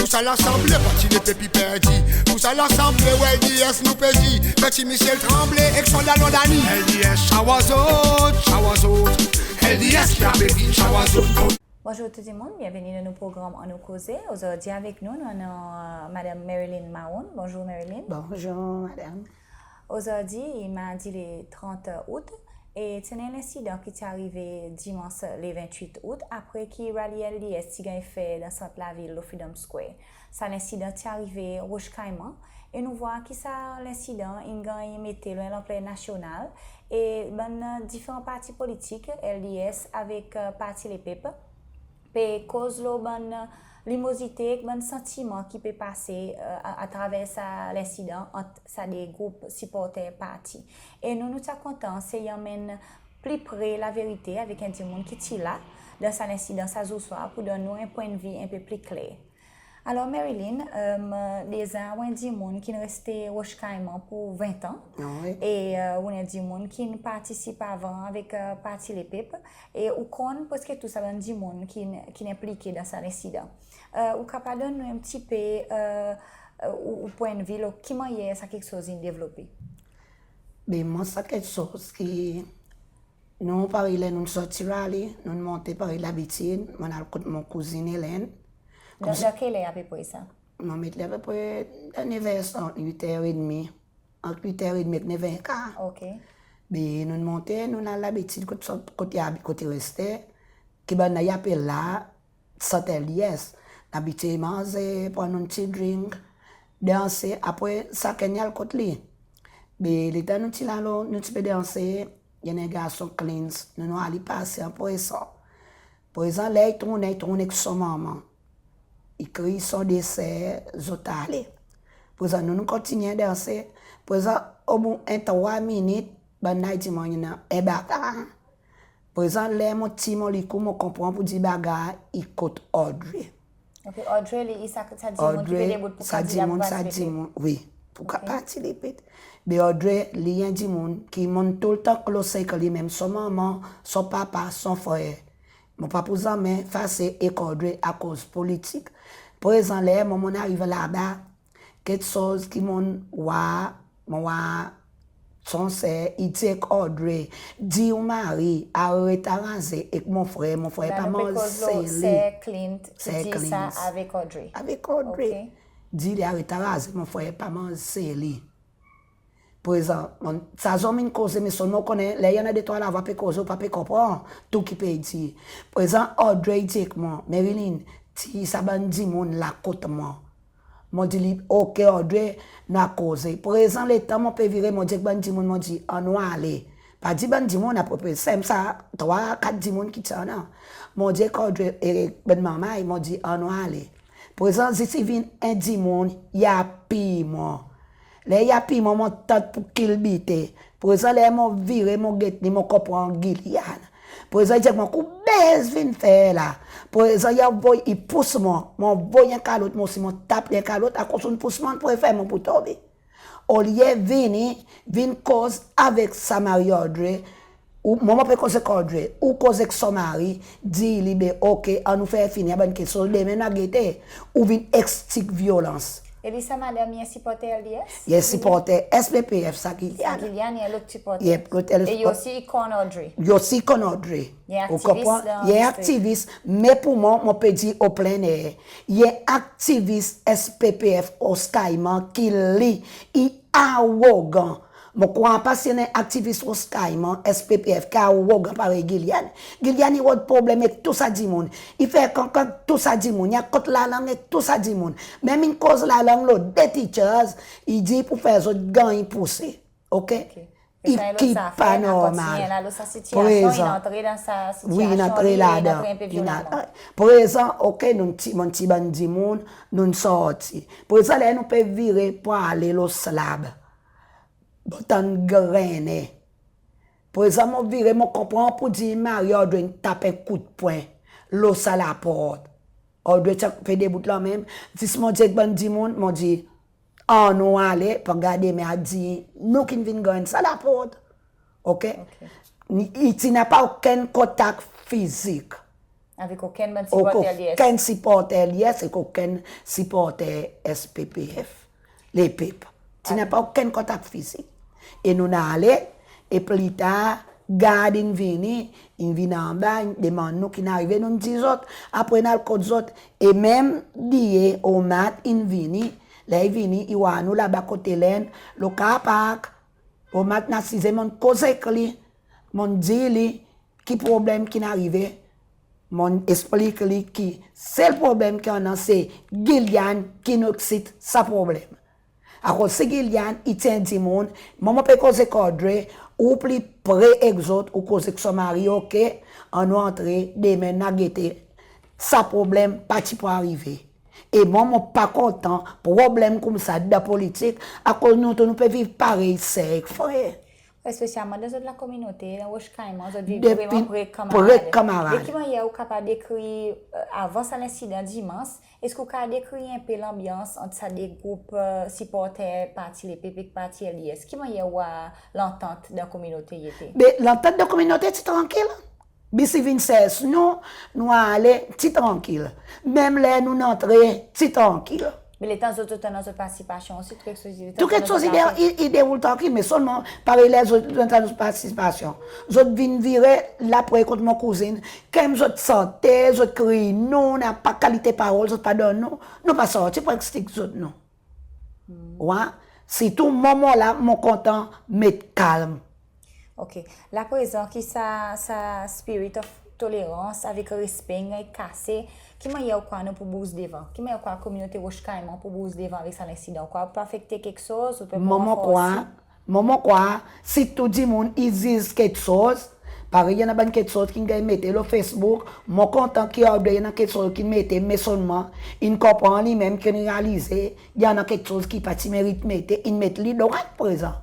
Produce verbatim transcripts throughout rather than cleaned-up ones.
Sa lasanble, Parti Lepep i perdi. Pou sa lasanble, LDS nou pe dir, fer Ti Michel tranble ek son dalon Dani. LDS, chawa zot, chawa zot. LDS ki a pe vin, chawa zot. Bonzour tou dimoun, byenveni dan nou progranm Annou Koze. Ozordi avek nou, nou annan, e, Madanm Marilyn Mahon. Bonzour Marilyn. Bonzour madanm. Ozordi i mardi le trant out, e ti annan en lensidan ki ti arive dimans le vennwit out, apre ki rali LDS ti ganny fer dan sant lavil lo Freedom Square. Sa lensidan ti arive Roche Caiman, e nou vwar ki sa lensidan in ganny mete lo en lanpler nasyonal, e bann diferan parti politik, LDS avek, e, Parti Lepep, pe koz lo bann animozite ek bann santiman ki pe pase, e, a, atraver sa lensidan ant sa de group siporter parti. E nou, nou ti a kontan sey anmenn pli pre laverite avek en dimoun ki ti la dan sa lensidan sa zour swar pou donn nou en pwennvi en pe pli kler. Alor Marilyn, e, deza ou en dimoun ki'n reste Roche Caiman pou ven an. Wi. E, e, ou en dimoun ki'n partisip avan avek, e, Parti Lepep. E ou konn preske tou sa bann dimoun ki'n, ki'n enplike dan sa lensidan. E, ou kapab donn nou en pti pe, e, e, ou, ou pwennvi lo ki mannyer sa keksoz in devlope? Be mwan, sa keksoz ki nou, parey ler nou'n sorti rali, nou'n monte parey labitid, mon'n al kot mon kouzin Hélène. Dan, dan keler apepre sa? Mon met li apepre dan nev er, wit er edmi. Ant wit er edmi ek nev er kar. Ok. Be nou'n monte, nou'n al labitid kot, kot i abi-, kot i reste, ki bann la i apel la sant LDS. Nou abitye manze, pran nou pti drink, danse, apre sakenn i al kot li. Be letan nou ti la lo, nou ti pe danse, i annan en garson Clins, nou, nou war li pase an presan. Prezan ler i tournen, i tournen ek son manman. I kriy son de ser, zot ale. Prezan nou, nou kontinyen danse. Prezan obout en trwa minit, bann la i dir mwan i annan en bagar. Prezan ler mon tir mon likou, mon konpran pou dir bagar i kot Audrey. Ok, Audrey li, i sa, sa dimoun ki pe debout pou kandida pou Parti Lepep. Audrey, sa dimoun, sa dimoun, wi, pou ka-, Parti Lepep. Be Audrey li en dimoun ki mon'n toultan close ek li, menm son manman, son papa, son frer. Mon pa pou zanmen fase ek Audrey akoz politik. Prezan ler mwan mon'n ariv laba, keksoz ki mon'n war, mon war son ser i dir ek Audrey, dir ou mari aret araze ek mon frer, mon frer pa manz seli. Ser Clint ki dir sa avek Audrey. Avek Audrey. Ok. Dir li aret araze, mon frer pa manz seli. Prezan, mon, sa zonm in koze, me selman ou konnen, ler i annan de trwa lavwa pe koze, ou pa pe konpran tou ki pe dir. Prezan Audrey i dir ek mwan, Marilyn, tir sa bann dimoun la kot mwan. Mon dir li, ok Audrey, nou a koze. Prezan letan mon pe vire, mon dir ek bann dimoun, mon dir, annou ale. Pa dir bann dimoun, apepre senk, sa, trwa, kat dimoun ki ti annan. Mon dir ek Audrey, e, bann manmay, mon dir, annou ale. Prezan zis i vin en dimoun, i apiy mwan. Ler i apiy mwan, mon tant pou kilbite. Prezan ler mon vire, mon get li, mon konpran Gillian. Prezan i dir ek mwan, koumsa ou vin fer la? Prezan i anvoy, i pous mwan, mon anvoy en kalot, mwan osi mon tap li en kalot, akoz ou'n pous mwan, prefer mwan pou tonbe. Olye vini, vin koz avek sa mari Audrey, ou, mwan mon pe koz ek Audrey, ou koz ek son mari, dir li be ok, annou fer fini sa bann keksoz, demen nou a gete, ou vin ekstik vyolans. E li sa madanm i en siporter LDS? I en siporter SPPF, sa Gillian. Sa Gillian, i en lot siporter. I en lot, e li osi i konn Audrey. Li osi i konn Audrey. Ou konpran? I en aktivis, me pou mwan, mon pe dir o plen er, i en aktivis SPPF Roche Caiman ki li, i arogan. Mon krwar pa si i annan en aktivis Roche Caiman, SPPF, ki arogan parey Gillian. Gillian i rod problenm ek tou sa dimoun. I fer kankan ek tou sa dimoun. I a kot lalang ek tou sa dimoun. Menm in koz lalang lo de teachers, i dir pou fer zot ganny pouse. Ok? Ok. I ki pa normal. Prezan, wi, in antre ladan. Prezan, ok, nou'n tir, mon'n tir bann dimoun, nou'n sorti. Prezan ler nou pe vire pou ale lo slab, bon tann grennen. Prezan mon vire, mon konpran pou dir mari Audrey in tap en kout pwen lo sa laport. Audrey ti pe debout la menm. Zis mon dir ek bann dimoun, mon dir, annou ale, pa gard demen a dir nou ki'n vin ganny sa laport. Ok? Ok. I ti napa okenn kontak fizik. Avek okenn bann siporter L D S? Okenn siporter L D S ek okenn siporter S P P F, Lepep. Ti napa okenn kontak fizik. E nou'n ale, e pli tar, gard in vini, in vin anba, in demann nou ki'n arive, nou'n dir zot, apre in al kot zot, e menm D A Omat in vini, ler i vini, i war nou laba kote Lenn, lo car park, Omat in asize, mon'n koz ek li, mon'n dir li ki problenm ki'n arive, mon'n eksplik li ki sel problenm ki annan se Gillian ki'n eksit sa problenm. Akoz si Gillian i ti en dimoun, mwan mon pe koz ek Audrey, ou pli pre ek zot, ou koz ek son mari, oke, annou antre, demen nou a gete, sa problenm pa ti pou arive. E mwan mon pa kontan problenm koumsa dan politik, akoz nou tou nou pe viv parey ser ek frer. Espesyalman dan zot lakominote, dan Roche Caiman, zot viv vreman pre ek kanmarad. Pre ek kanmarad. E ki mannyer ou kapab dekrir, e, avan sa lensidan Dimans, eski ou kapab dekrir en pe lanbyans ant sa de group, e, siporter Parti Lepep ek Parti L D S? Ki mannyer ou war lantant dan kominote i ete? Be, lantant dan kominote ti trankil. Bis i vin sers nou, nou ale, ti trankil. Menm ler nou'n antre, ti trankil. Me letan zot, zot annan zot partisipasyon osi, tou keksoz i, tou keksoz i de-, i, i deroul trankil, me selman, parey ler zot, zot annan zot partisipasyon. Zot vin vire lapre kont mon kouzin, kenm zot sante, zot kriy nou, napa kalite parol zot pa donn nou, nou pa sorti pour ekspliy zot non. Wi, sirtou moman la, mon kontan met kalm. Oke. La prezan ki sa, sa spirit of tolerance avek respe in ganny kase, ki mannyer ou krwar nou pou bouz devan? Ki mannyer ou krwar kominote Roche Caiman pou bouz devan avek sa lensidan? Ou krwar pou afekte keksoz, ou pe... Mwan mon krwar, mwan mon krwar, si tou dimoun i ziz keksoz, parey i annan bann keksoz ki'n ganny mete lo Facebook, mon kontan ki Audrey i annan keksoz ki'n mete, me selman, in konpran li menm, ki'n realize, i annan keksoz ki pa ti merit mete, in met li drwat prezan.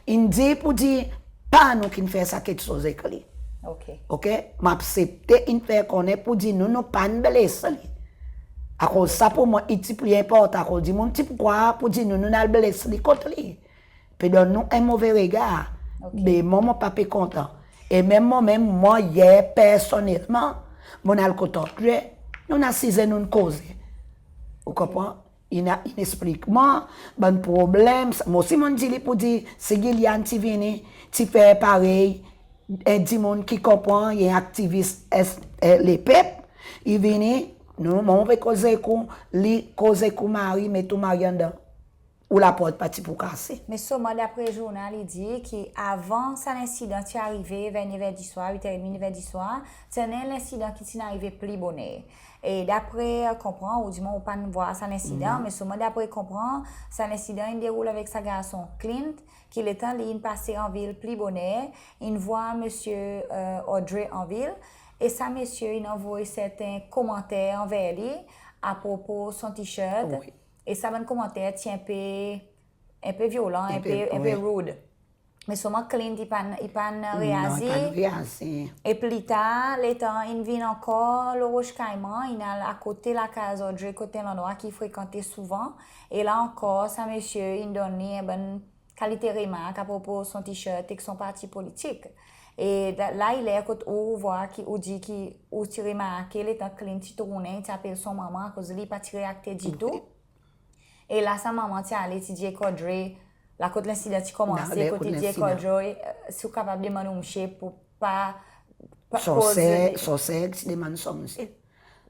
In dir pour dir pa nou ki'n fer sa keksoz ek li. Oke. Oke? Mon aksepte in fer konnen pour dir nou, nou pa'n bles li. Akoz sa pour mwan i ti pli enportan, akoz dimoun ti pou krwar pour dir nou, nou'n al bles li kot li. Pe donn nou en move regar. Oke. Be mwan mon pa pe kontan. E menm mwan menm, mwan yer, personnelman, mon'n al kot Audrey, nou'n asize, nou'n koze. Ou konpran? In a, in eksplik mwan bann problenm, sa, mwan osi mon'n dir li pour dir, si Gillian ti vini, ti fer parey en dimoun ki konpran, en aktivis S-, e, Lepep, i vini, nou, mwan mon pe koze ek ou, li koze ek ou mari, met ou mari andan. Ou laport pa ti pou kase. Me selman dapre zournal, i dir ki avan sa lensidan ti arive ver nev er diswar, wit er edmi, nev er diswar, ti annan en lensidan ki ti'n arive pli boner. E dapre, e, konpran, ou di mwan ou pa'n war sa lensidan, me selman dapre konpran, sa lensidan in deroul avek sa garson Clint, ki letan li in pase anvil pli boner, in war msye, e, Audrey anvil, e sa msye in anvoy serten komanter anver li apropo son t-shirt. Wi. E sa bann komanter ti en pe, en pe vyolan, en pe, en pe rude. Me selman Clint i pa'n, i pa'n reazir. Non, i pa'n reazir. E pli tar, letan in vin ankor lo Roche Caiman, in al akote lakaz Audrey, kote landrwa ki frekante souvan. E la ankor, sa msye in donn li en bann kalite remark apropo son t-shirt ek son parti politik. E la, la i ler kot ou, ou war ki, ou dir ki ou ti remarke letan Clint ti tournen, ti apel son manman, akoz li pa ti reakte ditou. Wi. E la sa manman ti ale, ti dir ek Audrey, la kot lensidan ti konmanse, kot i dir ek Audrey, e, si ou kapab demann ou msye pour pa, pa koz. Son ser, son ser ti demann son msye.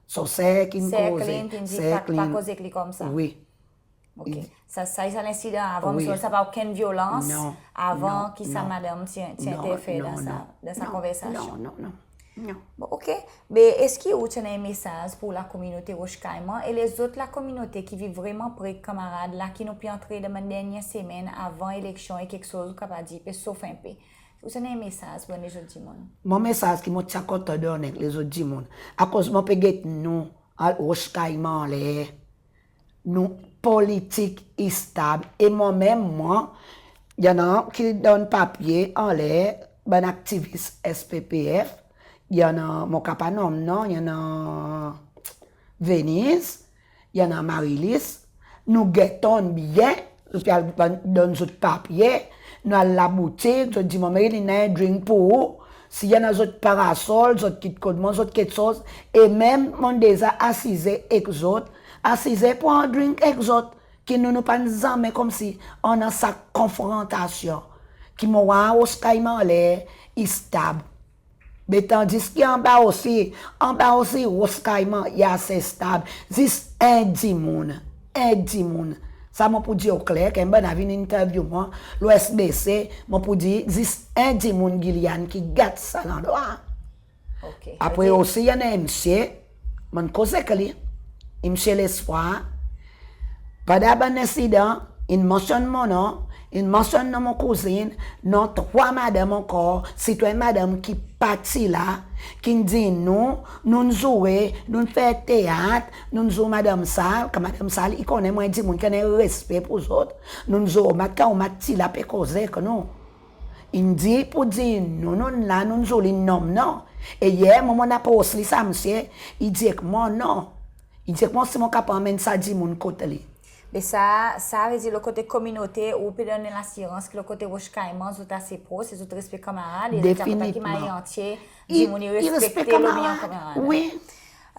Son ser ki'n koze. Ser Clint in dir pa, pa koz ek li koumsa. Wi. Oke. Sa, sa, sa lensidan avan, wi, msye, sa pa okenn vyolans avan ki sa madanm ti, ti enterfer dan sa, dan sa konversasyon. Non, non, non. Non. Bon, oke. Be eski ou ti annan en mesaz pour lakominote Roche Caiman e lezot lakominote ki viv vreman pre kanmarad la ki nou pe antre dan bann dernyen semenn avan eleksyon e keksoz ou kapab dir pe sof en pe? Ou ti annan en mesaz pour lezot dimoun? Mon mesaz ki mon ti a kontan donnen lezot dimoun, akoz mon pe get nou, a, Roche Caiman anler. Nou politik i stab. E mwan menm, mwan, i annan ki donn papye anler bann aktivis S P P F, i annan, mon kapab nonm non, i annan Venise, i annan Marilis, nou get onn byen, nou pe al bann, donn zot papye, nou al laboutik, zot dir, "Mon, me li annan en drink pour ou." Si i annan zot parasol, zot kit kot mwan, zot keksoz, e menm mon'n deza asize ek zot, asize pran drink ek zot, ki nou, nou pa'n zanmen konmsi annan sa konfrontasyon. Ki mon war Roche Caiman anler i stab. Be tandis ki anba osi, anba osi Roche Caiman i ase stab. Zis en dimoun, en dimoun. Sa mon pou dir ou kler, ker bann a vin interview mwan lo S B C, mon pou dir zis en dimoun Gillian ki gat sa landrwa. Ok. Apre osi, i annan en msye, mon'n koz ek li, msye Lespoir. Pandan bann lensidan, in mansyonn mon non, in mansyonn non mon kouzin, non trwa madanm ankor, sirtou en madanm ki pa ti la, ki'n dir nou, nou'n zoure, nou'n fer teat, nou'n zour Madanm Sal, kan Madanm Sal i konnen mwan en dimoun ki annan respe pour zot, nou'n zour Mat, kan Mat ti la pe koze ek nou. In dir pour dir nou, nou'n la, nou'n zour li nonm non. E yer, mwan mon'n apros li sa msye, i dir ek mwan non. I dir ek mwan si mon kapab anmenn sa dimoun kot li. Be sa, sa i vedir lo kote kominote ou pe donn lasirans ki lo kote Roche Caiman zot ase pros, zot respekte kanmarad, e zot ti a kontan ki Mahe Antye, dimoun i respekte lo meyè kanmarad. Wi.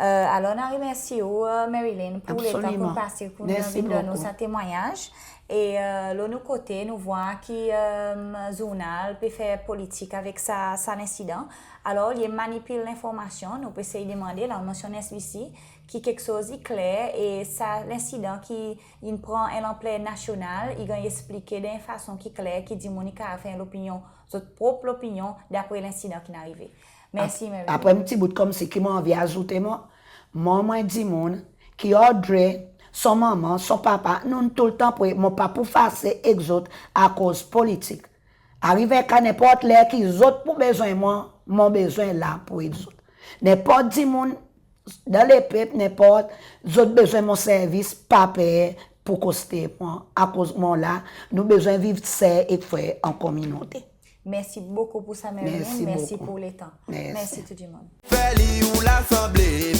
Alor, nou remersi ou, Marilyn, pour letan ki ou'n pase pour vin donn nou sa temwanyaz. E lo nou kote, nou vwar ki zournal pe fer politik avek sa, sa lensidan. Alor, li manipil lenformasyon, nou pe esey demande, la ou mansyonn S B C, ki keksoz i kler, e sa lensidan ki in pran en lanpler nasyonal, i ganny eksplike dan en fason ki kler, ki dimoun i kapab fer lopinyon, zot prop lopinyon, dapre lensidan ki'n arive. Mersi, Marilyn. Apre en pti bout konmsi ki mon anvi azoute mwan, mwan, mwan dimoun, ki Audrey, son manman, son papa, nou'n toultan pre, mon pa pou fase ek zot akoz politik. Arive kan nenport ler ki zot pou bezwen mwan, mon bezwen la pour ed zot. Nenport dimoun, dan lepep, nenport, zot bezwen mon servis, pa per pour koste mwan, akoz mon la, nou bezwen viv ser ek frer an kominote. Mersi bokou pour sa, Marilyn. Mersi pour letan. Mersi. Mersi tou dimoun. Fer li ou Lasanble.